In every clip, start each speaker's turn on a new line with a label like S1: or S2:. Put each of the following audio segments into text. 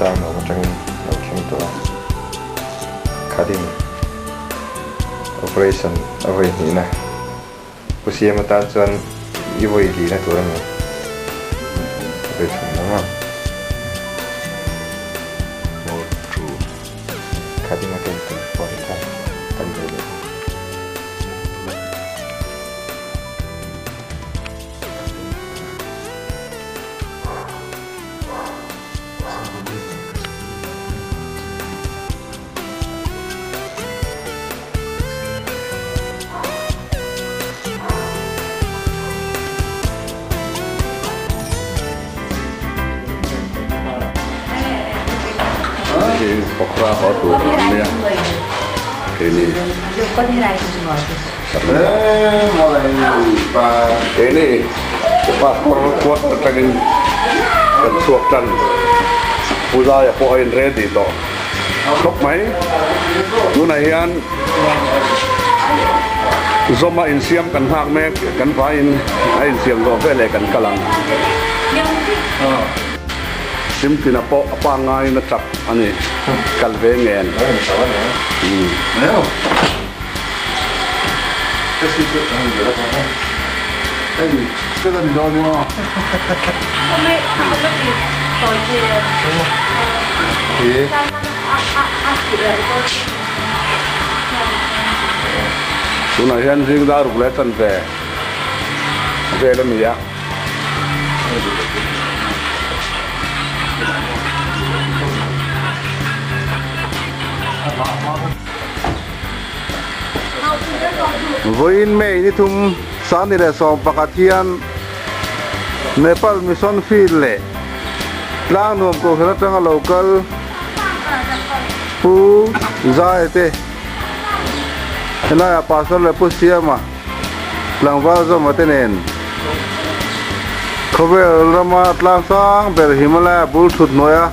S1: tlang nuam atangin lo thleng tawh a. Khading operation a vawi hnihna Pu Siam atan chuan i vawi lihna tur a ni. Vawi thum lam a. Khading a ken tur pawh hi kha kan ve leh bawk.
S2: Pakra haw tur a awm mai a keini keini pastor quarter atangin kan chhuak tan Pu Zaia pawh a in ready tawh khawp mai tunah hian zawma insiam kan nghak mek kan vaiin a insiam zawh veleh kan kal ang. Simtina pawh a pangngaiin a chak a ni, kal ve ngen. Tunah hian zing dar ruk leh chanve vel a ni a.
S3: Vawiin May ni thum Sani leh 11 hian Nepal Mission Field leh Tlangnuam Kohhran atanga lo kal Pu Zai te helaiah Pastor leh Pu Siama Tlangval zawma te nen khawvel rama tlang sang ber Himalaya bul thut hnuaia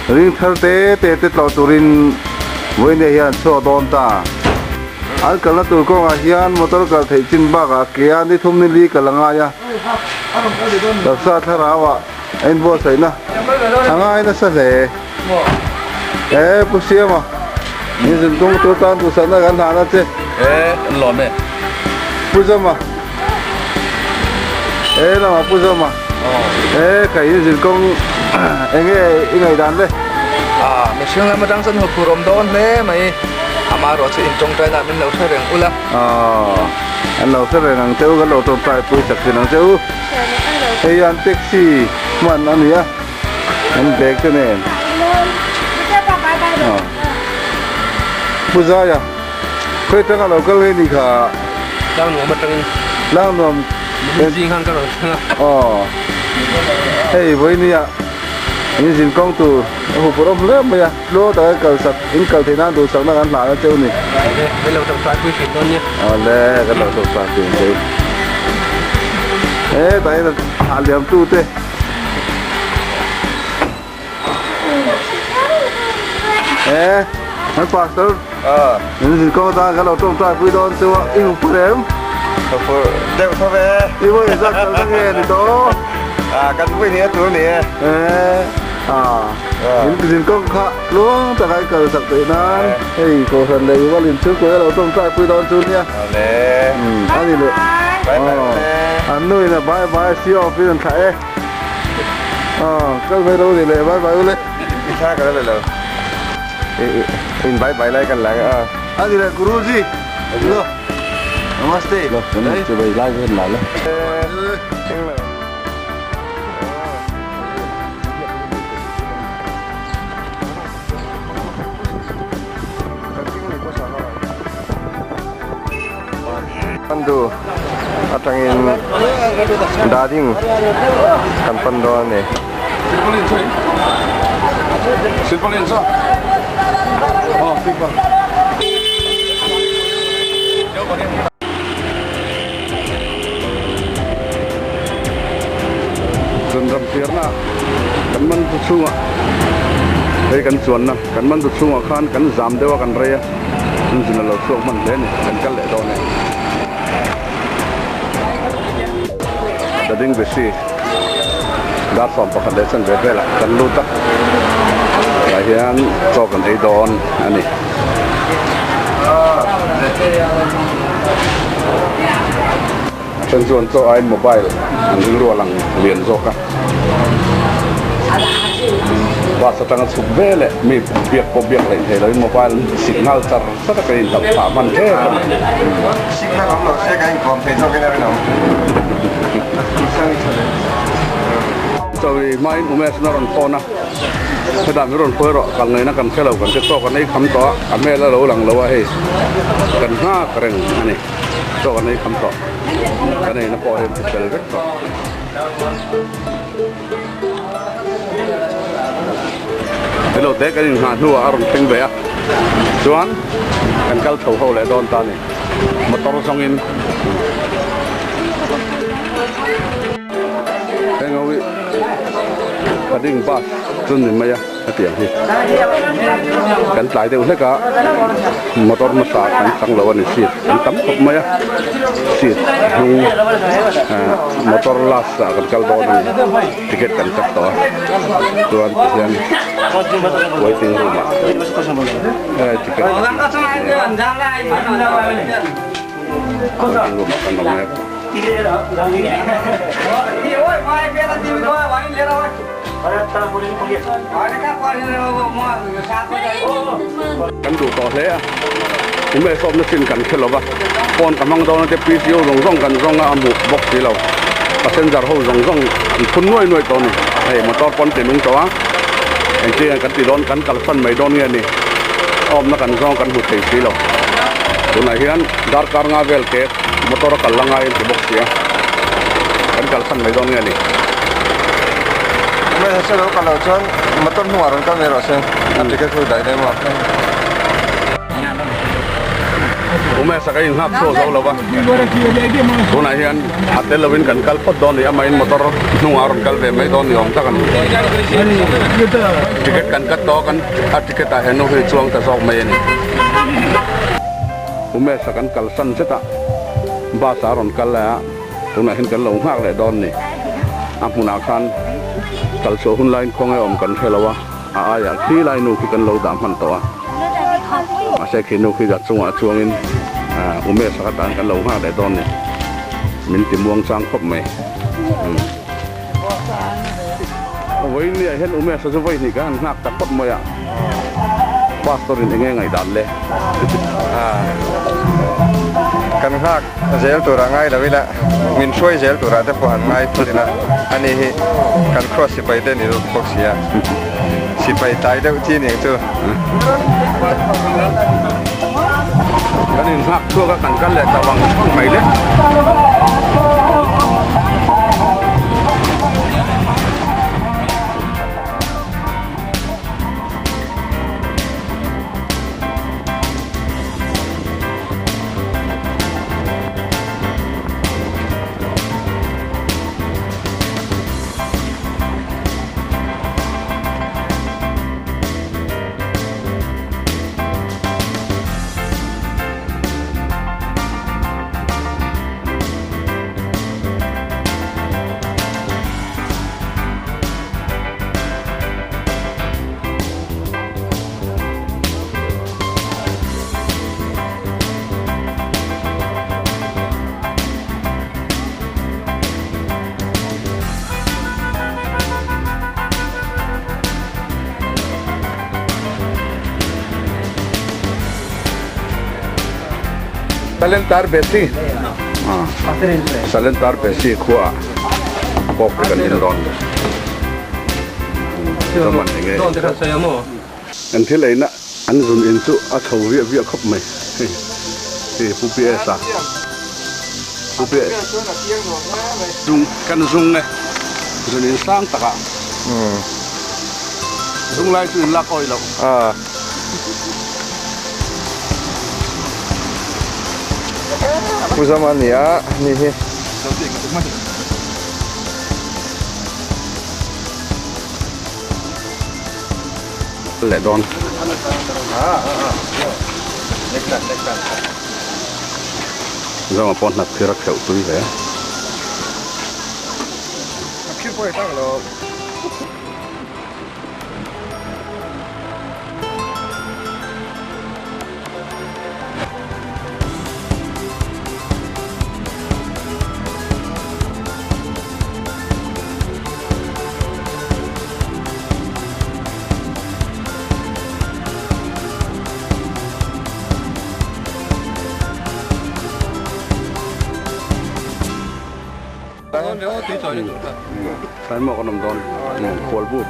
S3: ring thar te te te tlawh turin vawinia hian chhuak dawn ta. An kalna tur kawngah hian motor kal theih chin bakah ke a ni thum ni li kal a ngai a, taksa thlarauah a inbuatsaihna a ngai nasa hle. E Pu Siama, min zin kawng tur tan duhsakna kan hlan a che.
S2: E an lawm e.
S3: Pu Zama. E lamah Pu Zama. E kai in zin kawng enge i ngaihdan le?
S4: A mihring lam atang chuan huphur awm dawn hle mai. Amaherawh chu in tawngtaina min lo hre reng ula.
S3: Aw, an lo hre reng ang che u, kan lo tawngtai pui chak thin ang che u. Hei an taxi hman a ni a. An bag te nen. Pu Zaia, khawi tanga lo kal nge ni kha?
S4: Tlang nuam atangin.
S3: Tlang nuam.
S4: Zing khan ka rawn thleng a.
S3: Aw. Hei vawinia in zin kawng tur a hup rawm hle mai a, tluang taka kal sak, in kal theih nan duhsakna kan hlan a cheu ni.
S4: Min lo tawngtai pui thin dawn nia.
S3: Awle, kan lo tawngtai pui ang cheu. Hetah hian a liam tu te. Eh, an pastor.
S1: Ah.
S3: In zin ko ta ka lo tawng trai pui dawn chu i hu pur em?
S1: Ka pur deuh tho ve.
S3: I voi zat kal na nge ni to.
S1: Ah, kan vui ni a tur ni e.
S3: Eh, ah. In zin kong kha luang tak ai kal sak teh nan. Hei ko hran le i walin chu ko lo tawng trai pui dawn chu nia.
S1: Ale.
S3: Ani le.
S1: Bye bye.
S3: An nu in a bye bye si off in an thlah e. Kal mai lo ni le bye bye ule.
S1: I thla ka la lo. In bye bye lai kan la nga.
S3: Ani le Guruji. Lo. Namaste.
S2: Lo, namaste bai lai vel la le.
S1: Pandu atangin Dading kan pan dawn a ni.
S2: Zan ram tirna kan man tu chungah hei kan chuanna kan man tu chungah khan kan zam deuh a kan rei a. Engine a lo chhuak hman hle a ni, kan kal leh dawn e. The ding besi dar 11 leh chanve velah kan lut a. hian chaw kan ei dawn a ni. A then chuan chaw aiin mobile an rilru a lang lian zawk a. Bus atanga chhuk ve leh mi biak pawh biak hleih thei loin mobile an sik nghal char char a, kan inhlauh phah hman hle a ni.
S1: Signal awm lo se kan inkawm thei zawkin a rinawm.
S2: Chawi hmain Umesh na rawn phone a, hetah min rawn phawi rawh, kal ngaihna kan hre lo, kan ti tawk an ei kham tawh a, a hmel a lo lang lo a hei kan nghak reng a ni, tawk an ei kham tawh, kan eina pawh hi an ti fel vek tawh. Hello te kan inghah hnuah a rawn thleng ve a, chuan kan kal chho ho leh dawn ta a ni, motor zawngin. Heng ho hi Khading bus chu ni mai a hetiang hi kan tlai deuh hlek a motor hmasa kan chang lo a ni seat an tam khawp mai a seat hnung ah motor last ah kan kal dawn a ni ticket kan cut tawh a chuan tihian waiting room ah helai ticket waiting room ah kan awm mek. Kan duh tawh hle a, ume sawmna chin kan hre lova, phone ka hmang dawn a te PCO zawng zawng kan zawng a, a hmuh bawk si lo, passenger ho zawng zawng an phun nuai nuai tawh a ni, hei motor pawn ti nung tawh a, engtin nge kan ti dawn kan kalsan mai dawn nge ni, a awmna kan zawng kan hmu thei si lo, tunah hian darkar nga vel ke. Motor a kal la ngai an ti bawk si a, kan kalsan mai dawn nge ni?
S1: Hmeichhe hre lo kal loh chuan motor hnungah rawn kal mai rawh se, a ticket chu daih daih maw?
S2: Umesh a ka inghak chhuak zo lo va, tunah hian a tel lovin kan kal phawt dawn ni, amahin motor hnungah a rawn kal ve mai dawn ni awm tak a ni. Ticket kan cut tawh a, kan a ticket ah hian nu hi chuang ta zawk mai a ni. Umesh a kan kalsan zet a, bus a rawn kal leh a, tunah hian kan lo nghak leh dawn ni. A hmunah khan kal chhuah hun laiin khawnge awm kan hre lo a, a aiah khi lai nu khi kan lo dah hman tawh a. Mahse khi nu khi a chungah chuangin Umesh a ka tan kan lo nghak leh dawn ni. Min ti muang chang khawp mai. Vawinia hian Umesh a chu vawi hnih kan han nghak ta phawt mai a, Pastor in enge ngaihdan le?
S1: Kan nghak zel turah ngai lo ila, min hruai zel turah te pawh han ngai phawt ila, ani hi kan cross sipai te ni deuh bawk si a, sipai tlai deuh chi ning chu.
S2: Kan inghak chhuak a, kan kal leh ta vang vang mai le. Salentar Besi Salentar Besi khua pawk te kan in dawn chuan enge kan thil eina an zun in chu a chho viah viah khawp mai hei hei Pu PS a Pu PS kan zung e zun in sang takah zung lai chu in lak awih loh.
S1: Pu Zama a ni a ni hi.
S2: Leh dawn. Zama pawh hnap phir a kheuh tui hle.
S1: Phir pawh i tak lo.
S2: Tlai maw kan awm dawn khual but.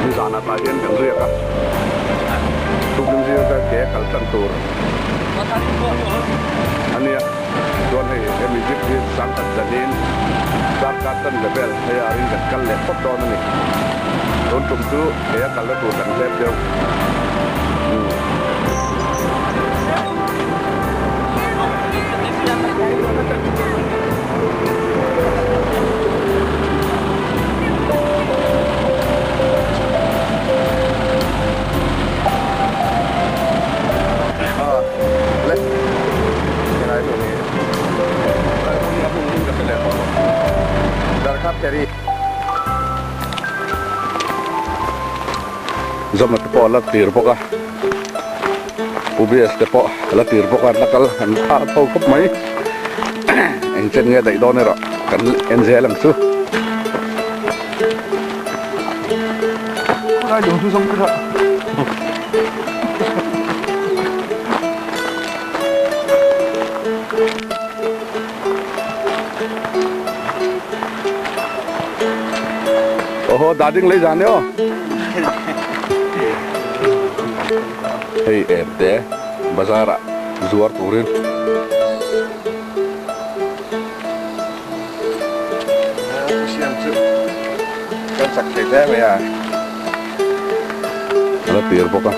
S2: Nizan ah tah hian kan riak a, tukling zir ka ke kal tan tur a nia, chuan hei hemi zip hi sangkhat zanin darkar tan level hei ah rin kan kal leh phawt dawn a ni, tun tum chu ke a kalna tur kan hlep deuh. Zawmna te pawh a la tir bawk a. UBS te pawh a la tir bawk a, an la kal an thah tho khawp mai. Eng chen nge daih dawn erawh kan en zel ang chu.
S1: Khawlai lung chu zawng te kha.
S2: Oho dading lei zan e aw. Hei em te bazar ah zuar turin.
S1: Siam chu kan chak thei hle mai a.
S2: A la tir bawk a.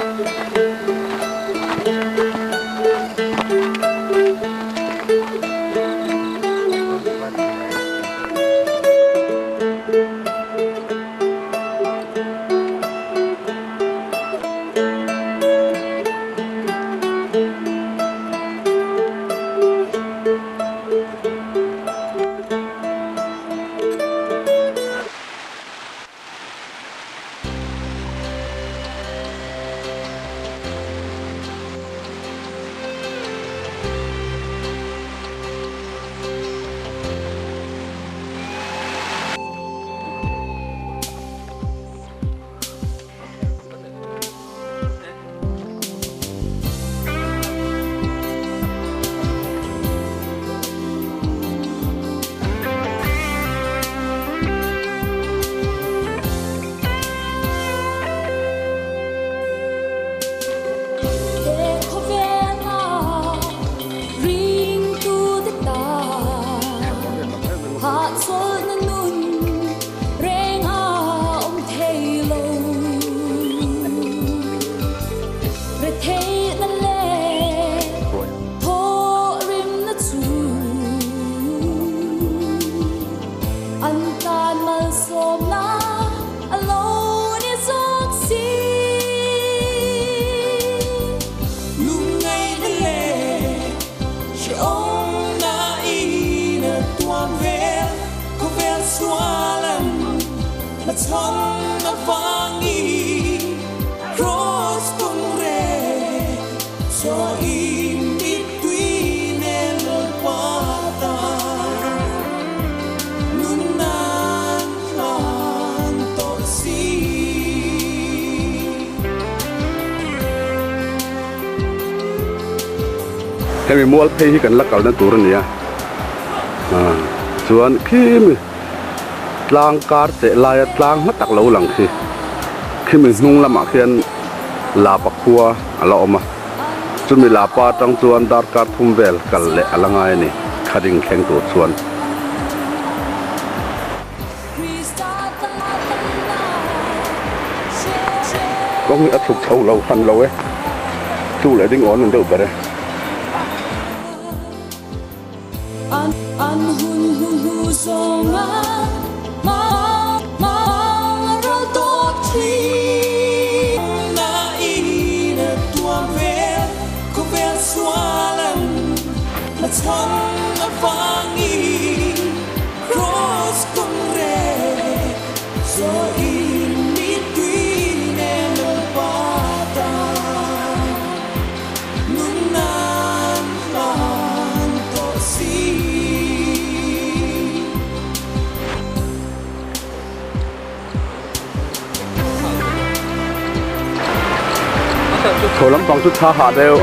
S2: Hemi mual phei hi kan la kalna tur a ni a, chuan khimi tlang kar cheh laia tlang hma tak lo lang khi khimi hnung lamah khian lapa khua a la awm a, chumi lapa atang chuan darkar thum vel kal leh a la ngai a ni khading thleng tur chuan. Kawng hi a chhuk chho lo hran lo e, chu leh ding awn an deuh ber e. Chho lampang chu tha hah deuh.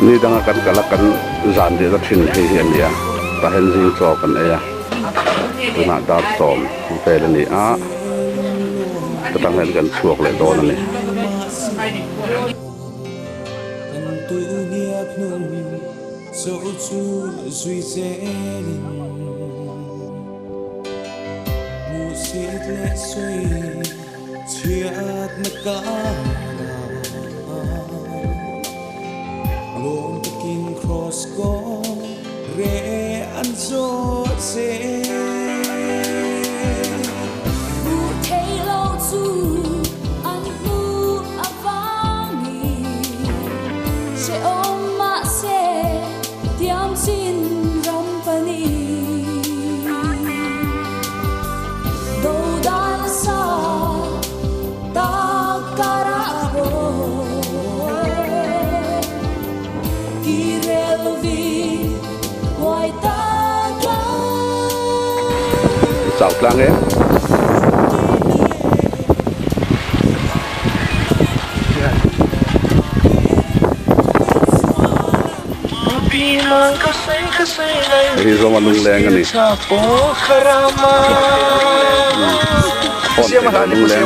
S2: Ni danga kan kal a kan zan dih na thin hei hi a ni a tah hian zing chaw kan ei a tunah dar sawm vel a ni a chutah hian kan chhuak leh dawn a ni. Chau tlang em. Hei hi zawng a lungleng a ni. Phone theih loh lungleng.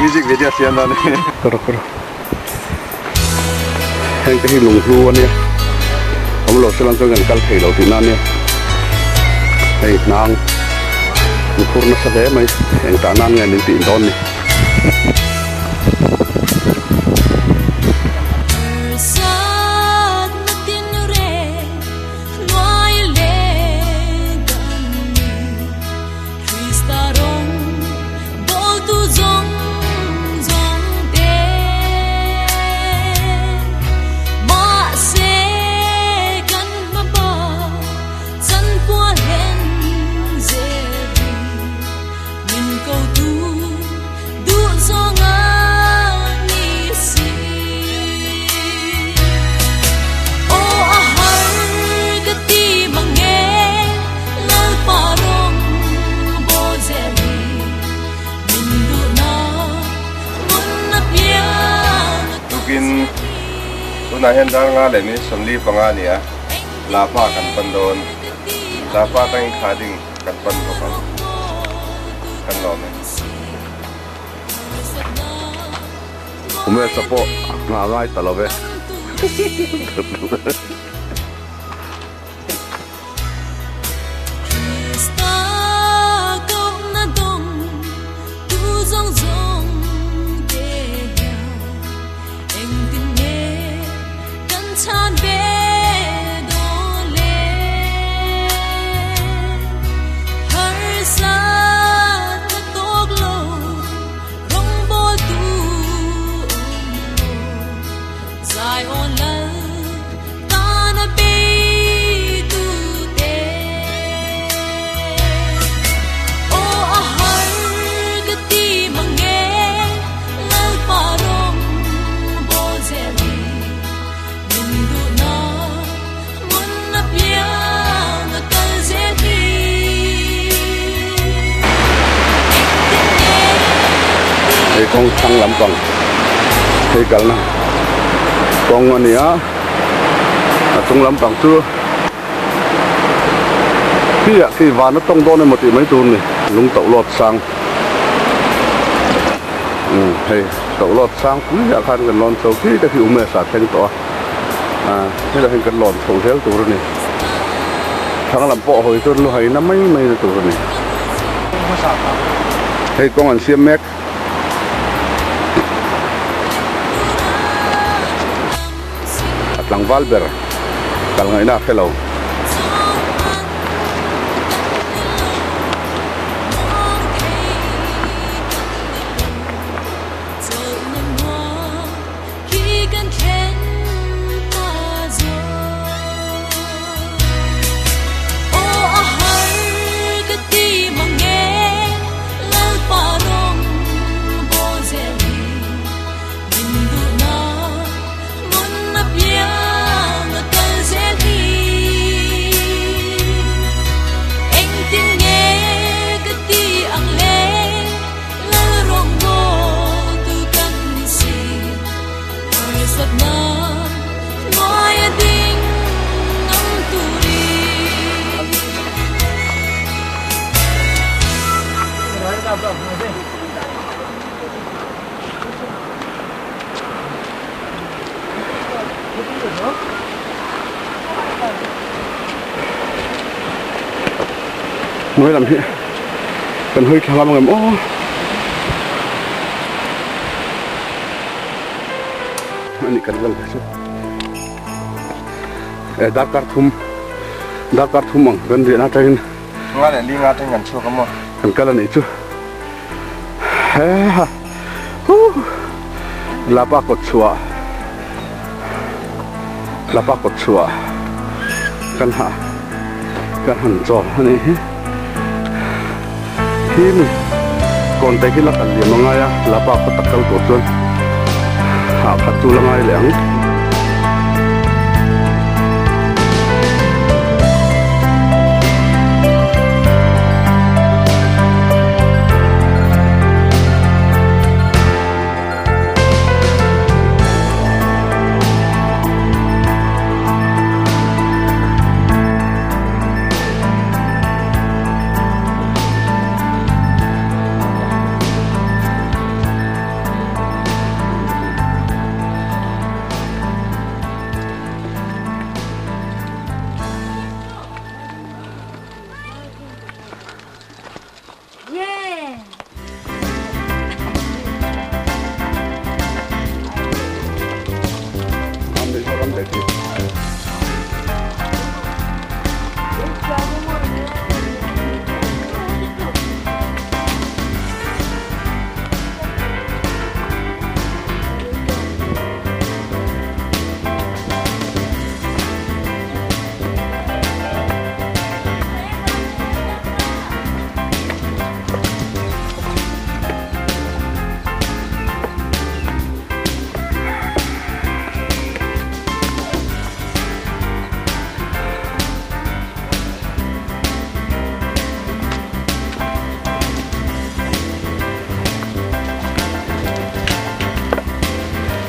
S2: Music video siam dawn a ni. Heng te hi lunghlu a nia awm lo se lan chuan kan kal thei lo tihna a nia hei hnang an phur nasa hle mai eng tah nan nge min tih dawn ni.
S1: Tukin tunah hian dar nga leh minute 45 a ni a, Lapa kan pan dawn, Lapa atangin Khading kan pan bawk ang, kan lawm e.
S2: Umesh-a pawh nghah ngai ta lo ve. Hei kawng thlang lampang phei kalna kawng a ni a a chung lampang chu khi ah khi van a tawng dawn emaw tih mai tur a ni lung toh lawt sang umm hei toh lawt sang pui ah khan kan lawn chho khi te khi Umesh-a thleng tawh a. Helai hian kan lawn chho zel tur a ni. Thlang lam pawh hawi chuan lu haina mai mai na tur a ni. Hei kawng an siam mek. tlangval ber kal ngaihna a hre lo. Hnuai lam hi kan hawi thla ngam angem aw. Ani kan lal chu e darkar thum darkar thum ang kan riahna atangin
S1: Nga leh li nga atangin kan chhuak a maw.
S2: Kan kal a nih chu. He ha huh Lapa kawt chhuah Lapa kawt chhuah kan ha kan han chawl a nih hi Khi mi kawn te khi la kal liam a ngai a Lapa khaw tak kal tur chuan hah khat chu la ngai leh ang.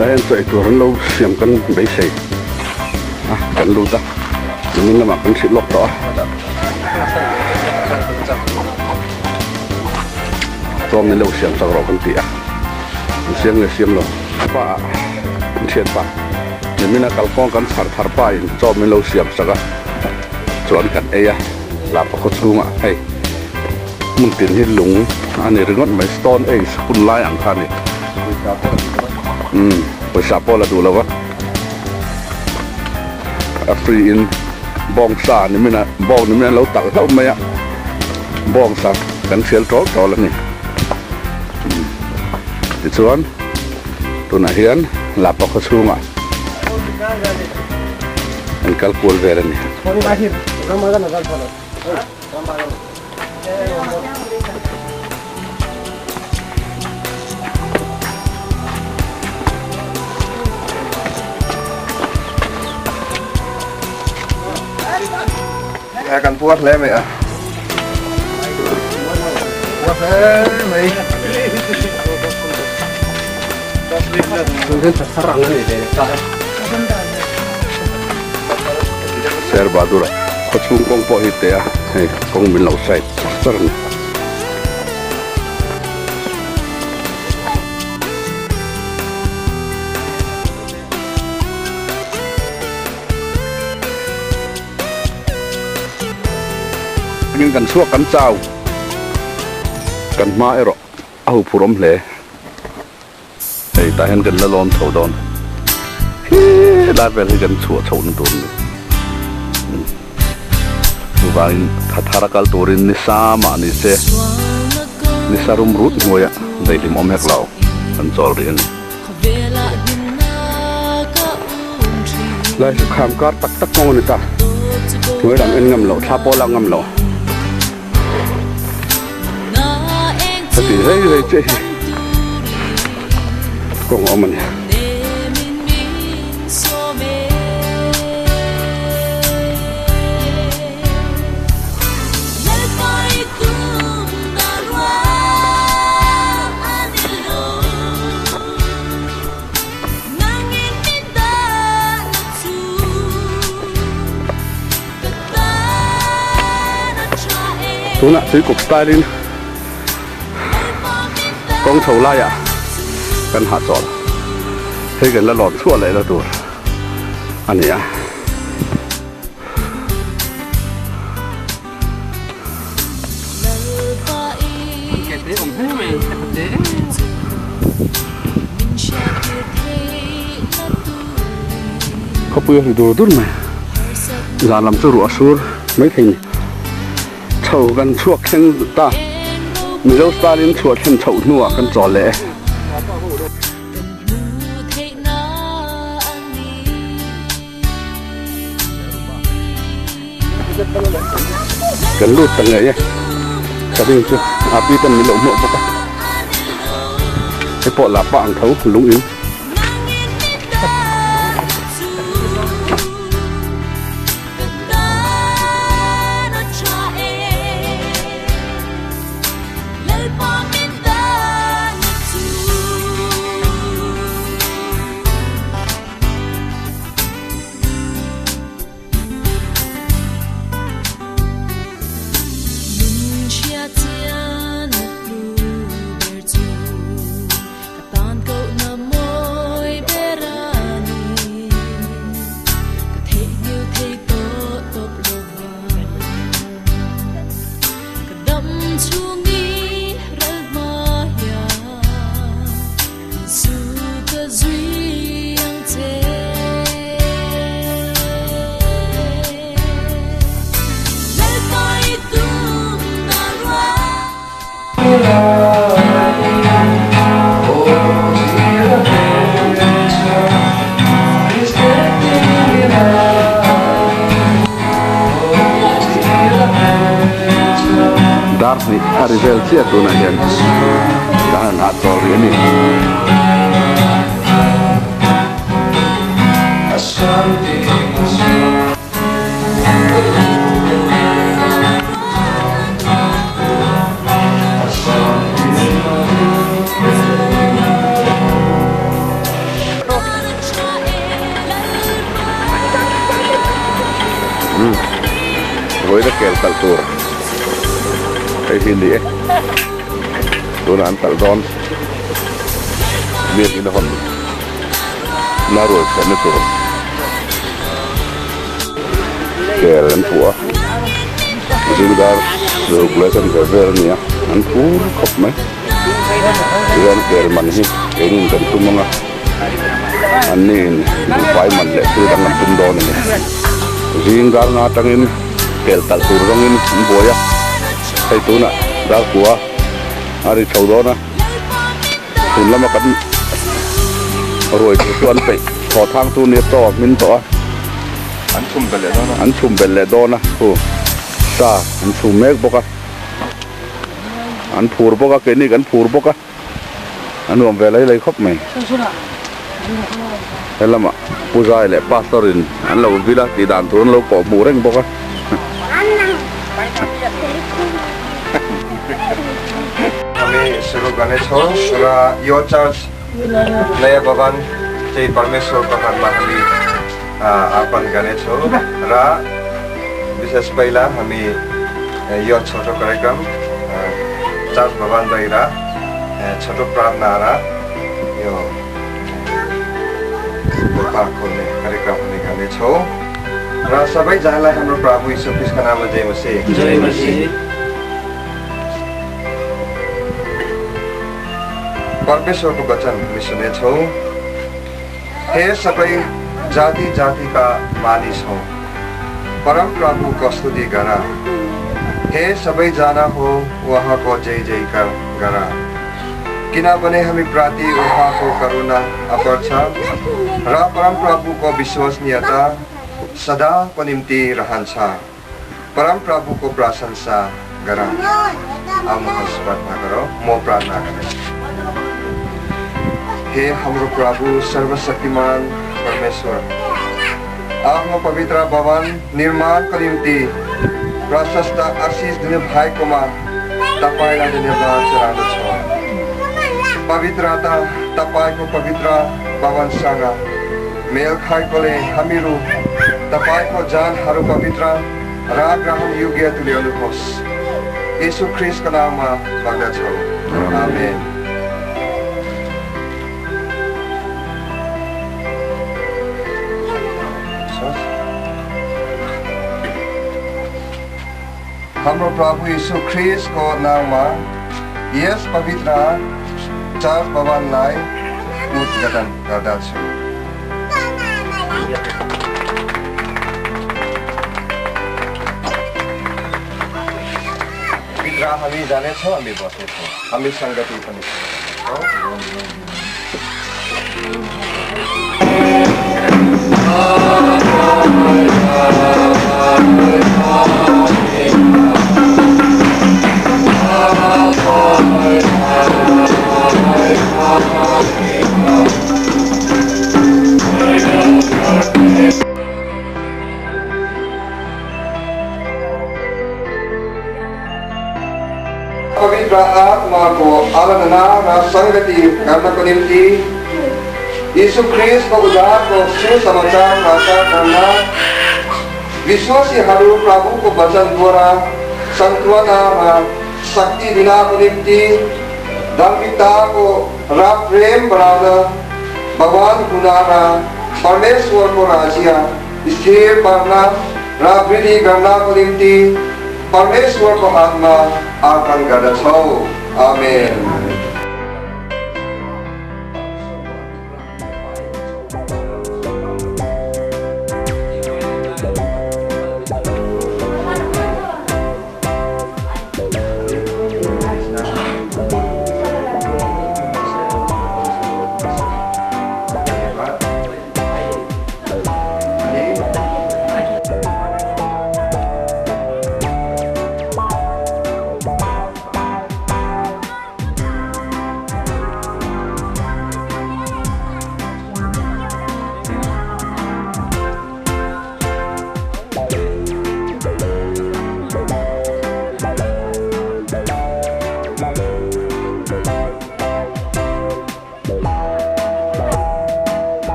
S2: Lai hian chawi tur an lo siam kan beisei a kan lut a nimin lamah kan hrilh lawk tawh a chuan min lo siam chak rawh kan ti a an siam nge siam lo pa an thian pa nimin a kalkawng kan chhar thar pa in chaw min lo siam sak a chuan kan ei a lapa khaw chhungah hei hmun tin hi lung a ni ringawt mai stone age hun lai ang kha a ni umm pawisa pawh la duh lo va a free in bawngsa ni min a bawng ni min an lo talh hlauh mai a bawngsa kan hrial tawl tawl a ni tichuan tunah hian lapa khaw chhungah an kal kual vel a ni.
S1: He kan puar hle mai a. Puar hle mai.
S2: Sher Bahadur a khaw chhung kawng pawh hi teh a hei kawng min lo side char char a ni. Hming kan chhuak kan chau kan hma erawh a huphurh awm hle. Hei tah hian kan la lawn chho dawn. Hi! Helai vel hi kan chhuah chhohna tur a ni. Chuvangin tha thar a kal turin ni sa mah ni se ni sa rum rut hnuaia daihlim awm hek lo kan chawl rih a ni. Lai chu kham kar tak tak kawng a ni ta. Hnuai lam en ngam lo, thla pawh lak ngam lo. Heti rei rei chiah hi kawng a awm a ni. Tunah tuikuk style in kawng chho laiah kan hahchawl hei kan la lawn chhuah leh la tur a ni a. Khawpui a ri dur dur mai zan lam chu ruah a sur maithei ni chho kan chhuak thleng ta Mizo style in chhuah thlen chhoh hnuah kan chawl leh e. Kan lut ta ngei e ka ring chu a pi ten min lo hmuh bawk a hei pawh lah pah ang tho lung in. Dar hnih a ri vel chiah tunah hian ka han hahchawl rih a ni. Vawiina kel talh tur hei hi ni e tunah an talh dawn biakin a hawn na rual thlenna tur kel an puh a zingdar ruk leh chan ve vel a ni a an phur khawp mai tihian kel man hi keinin kan tum ang a an niin buhfai man leh thil dang an tum dawn a ni zingdar nga atangin kel talh tur zawngin an buai a hei tunah darkua a ri chho dawn a. Chhun lama kan ruai tur chu an peih thaw thang tu nia chaw a hmin tawh a.
S1: An chhum belh leh dawn a.
S2: An chhum belh leh dawn a khu sa an chhum mek bawk a. An phur bawk a keini kan phur bawk a. A nuam ve lei lei khawp mai. He lamah Pu Zai leh Pastor in an lo vil a tih dan tur an lo kawh hmuh reng bawk a.
S1: हामी सुरु गर्नेछौँ र यो church नयाँ भवन चाहिँ परमेश्वरको हातमा हामी अर्पण गर्नेछौँ र विशेष पहिला हामी यो छोटो कार्यक्रम चर्च भवन बाहिर छोटो प्रार्थना र यो ढोका खोल्ने कार्यक्रम हुने गर्नेछौँ र सबैजनालाई हाम्रो प्रभु यीशु ख्रीष्टको नाममा जय मसीह।
S5: जय मसीह।
S1: परमेश्वरको वचन हामी सुनेछौँ। हे सबै जाति जाति का मानिस हो परम प्रभु को स्तुति गरा हे सबै जाना हो उहाँको जय जयकार गरा किनभने हामी प्रति उहाँको करुणा अपार छ र परमप्रभुको विश्वसनीयता सदाको निम्ति रहन्छ। परमप्रभुको प्रशंसा गर। आउनुहोस् प्रार्थना गरौँ। म प्रार्थना गर्नेछु। हे हाम्रो प्रभु सर्वशक्तिमान परमेश्वर, आफ्नो पवित्र भवन निर्माणको निम्ति प्रशस्त आशिष दिनु भएकोमा तपाईँलाई धन्यवाद चढाउँदछौँ। पवित्रता तपाईँको पवित्र भवनसँग मेल खाएकोले हामीहरू तपाईँको जानहरू पवित्र र ग्रहण योग्य तुल्याउनुहोस्। येशू ख्रीष्टको नाममा माग्दछौँ, आमेन। हाम्रो प्रभु येशू ख्रीष्टको नाममा यस पवित्र चर्च भवनलाई उद्घाटन गर्दछु। भित्र हामी जानेछौँ, हामी बस्नेछौँ, हामी सङ्गति पनि छौँ। पवित्र आत्माको आराधना र सङ्गति गर्नको निम्ति येशू ख्रीष्टको उद्धारको सुसमाचार प्रचार गर्न विश्वासीहरू प्रभुको वचनद्वारा सान्त्वना र शक्ति दिनको निम्ति धार्मिकताको र प्रेम बढाउन भगवान हुन र परमेश्वरको राज्य स्थिर पार्न र वृद्धि गर्नको निम्ति परमेश्वरको हातमा अर्पण गर्दछौँ। आमेन।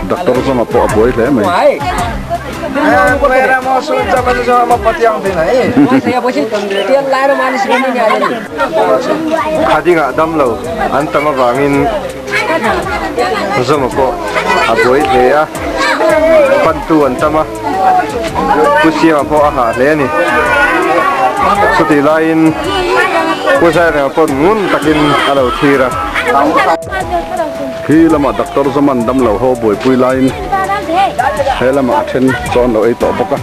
S2: Doctor Zama pawh a buai hle mai.
S1: Khadingah dam lo an tam avangin Zama pawh a buai hle a, pantu an tam a, Pu Siama pawh a hah hle a ni. Chutih laiin Pu Zairema pawh ngun takin a lo thlir a.
S2: Khi lamah Doctor Zaman dam lo ho buaipui laiin he lamah a then chaw an lo ei tawh bawk a.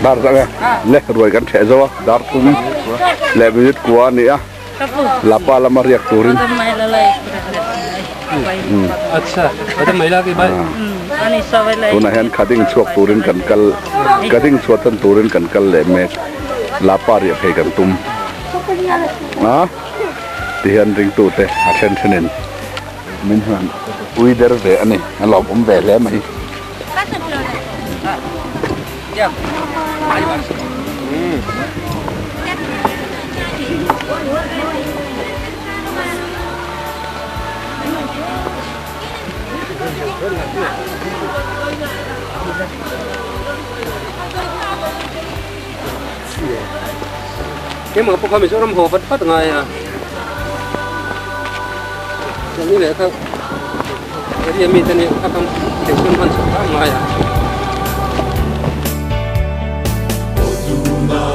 S2: Dar tak e le ruai kan theh zo a dar thum leh minute kua a ni a. Lapa lama riak turin. Tunah hian khading chhuak turin kan kal khading chhuah tan turin kan kal leh mek Lapa riah phei kan tum a tihian ringtute a then thenin min han ui der ve a ni a lawmawm ve hle mai.
S5: Keimah pawh kha Mizoram haw vat vat ngai a. Chuan i leh kha area mi te nih kha kan theihthiam hman chhoh hram ngai a.
S6: Tuna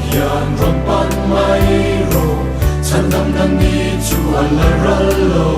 S6: hian rawn pan mai rawh, chhandamna ni chu a la ral lo.